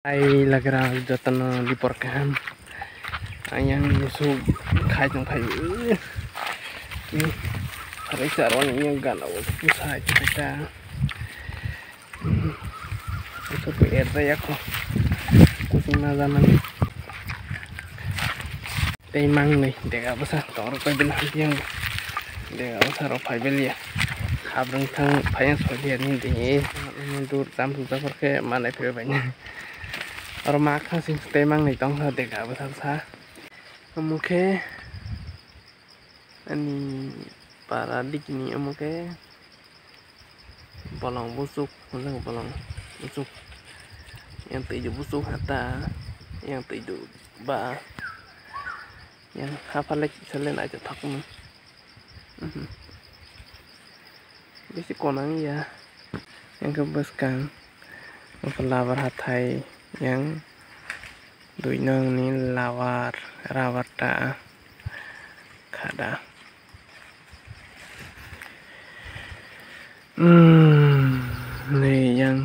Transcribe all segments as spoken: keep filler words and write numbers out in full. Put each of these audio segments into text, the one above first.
Ai lagra jotono dipor kaham. Ayang musu khai tong khai. Rai charo ni yang gana o pusai kita. Musu ko erda yako. Kusung na jaman. Tei mangnwi dega bwsa tong rok bai bini hamya dega bwsa rok phai baliya. Habrwng thang phaiya sodiya ni dini dur tam sujak khe manai phaibai ni. Oro ma khasing tei mangnwi tong kha dega bwsa bwsa. Omo khe ani para dikini omo khe. Bolong buchuk, hwnjak bolong buchuk. Yang twi do buchuk hata, yang twi do ba, yang haphalai kisa le naithothok wng. Mhm. Bisi konang ya. Yang khe bwskang, labar hathai, yang dui nong ni labar, rabar ta khada. Hmm, ni yang,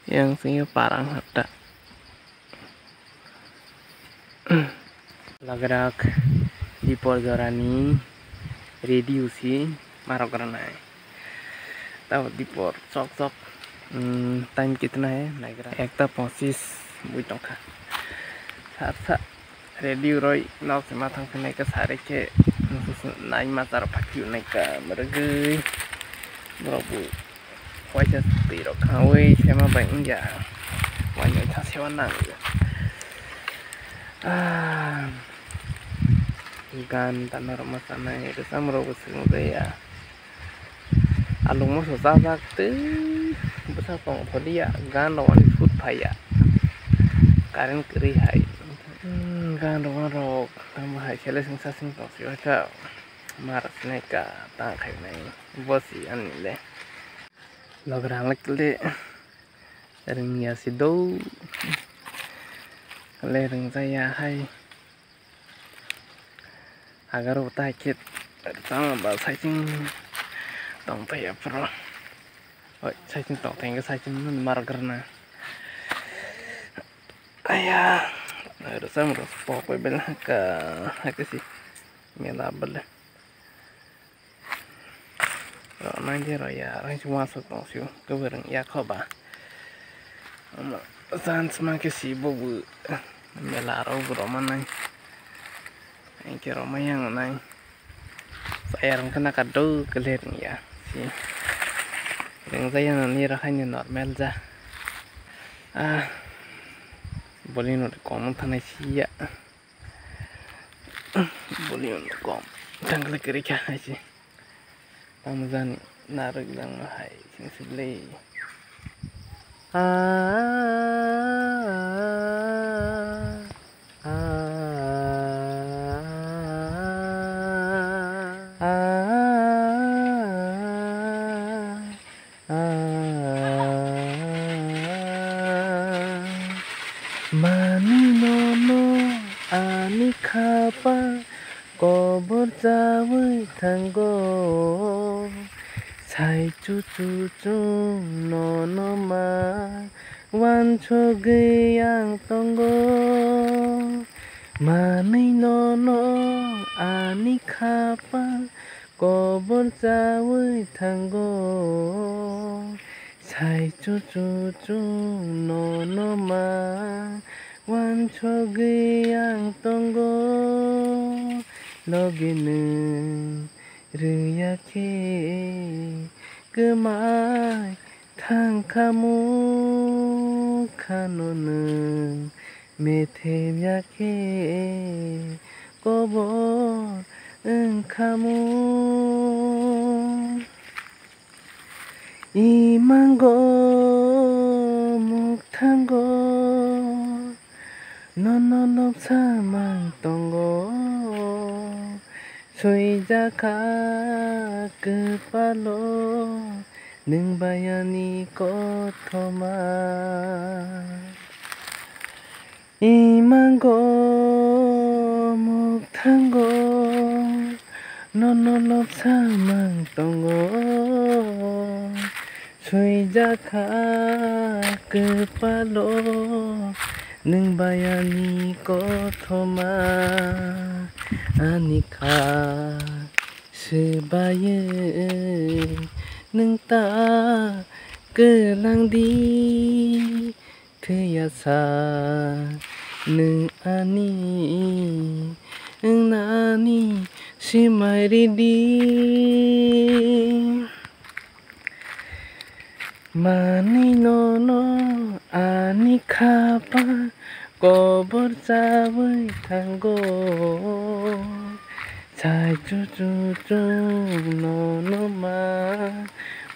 yang sini parang hata. Lagrak dipor jorani radio si marok ranai. Tabo dipor sok sok. Hmm, time kitna hai naigra ekta pochis bui tongkha. Sar sa radio roi nok se mathang phinai ka sari khe nai ma charo phakhi nai ka mrgwi borok bu waisa twi rok khawi sema bai wngya wainai tha sewa nang. Ah, gan tana rok ma sanai rwchapmung rok bo swrwng jaya. Alung moso chajak tei bwsa tong tholiya, gan rok ani sut phaiya, current kwrwi hai. Hmm, gan rok, gan rok tamo hai khe lesing sasing tong sio kha, mar sinai ka tang khai nai bosi ani le. Log rang le kle ring ya si do le ring jaya hai. Agaro tai khe tamo ba saichung tong tai aphuru. Oi, saichung tong tai, saichung marok rwna. Aya, rwchapmung rok pok bai belai ka, hakhe si mela bele. Rok nai de rok ya, rang se uansuk tong sio, kwbwrwng ya kho ba. Omo chance ma khe si bo bo mela rok bo rok manai. Hingke rok ma yang nai. Saya rok khe naka do kle rwng ya si. Rwng jaya nani rok haino normal ja. Ah, boli no kom wng thanai si ya. Volume kom tangkle kwrwi kha hai se. Tamo jani narwk langma hai sing sibli. Manwi nono ani khapang kobor chawi thango. Sai chuchu chung nono ma wansugwi ang tongo. Manwi nono ani khapang kobor chawi thango. Sai chuchu chung nono ma wansugwi ang tongo. Logi nwng rwya khe kwmai thangkha mukhano nwng. Methebya khe kobor wngkhamu. Imango mukthango nono noksa mang tongo. Swijakha kwpalo nwng bayani kothoma. Imango mukthango nono noksa mang tongo. Swijak kha kwpalo nwng bai ani kothoma, ani kha swbaiwi nwng ta kwlangdi. Thwiya sa nwng ani wngnani swmai ridi. Manwi nono ani khapang kobor chawi thango. Sai chuchu chung nono ma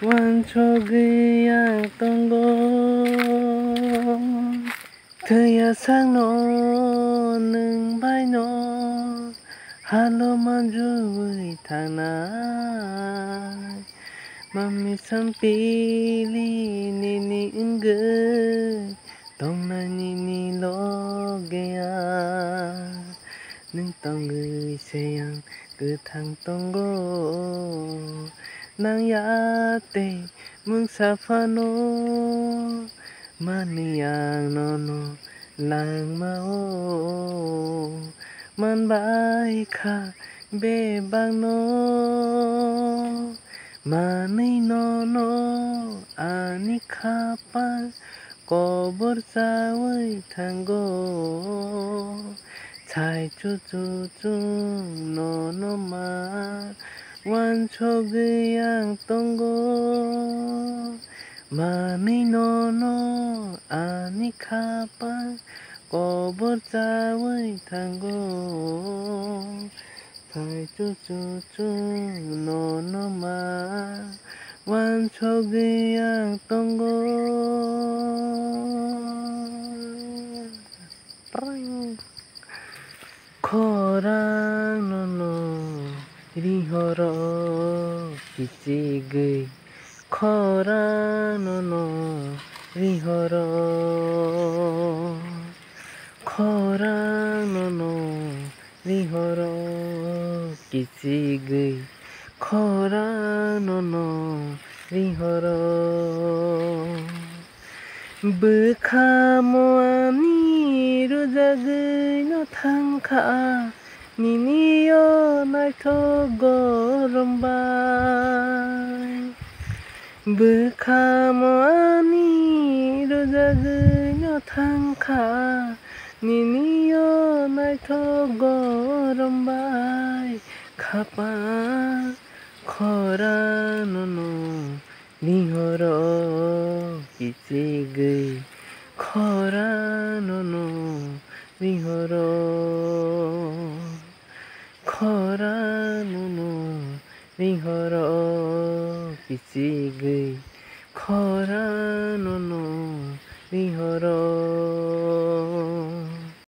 wansogwi ang tongo. Thwiya sakno nwng baino halo manjui thangnai. Mami sampili nini wngwi tongnai nini logeya. Nwng tongwi se ang kwthang tongo. Nang ya tei mungsa phano manwi ang nono langmao manbai kha bebakno. Manwi nono ani khapang kobor chawi thango. Sai chuchu chung nono ma wansogwi ang tongo. Manwi nono ani khapang kobor chawi thango. Sai chuchu chung nono ma wansogwi ang tongo. Khorang nono rihoro kichigwi, khorang nono rihoro. Khorang nono rihoro kichigwi, khorang nono rihoro. Bwkhamo ani rwjagwino thangkha, nini o naithok gorom bai. Bwkhamo ani rwjagwino thangkha, nini o naithok gorom bai. Khapang khorang nono rihoro kichigwi, khorang nono rihoro. Khorang nono rihoro kichigwi, khorang nono rihoro.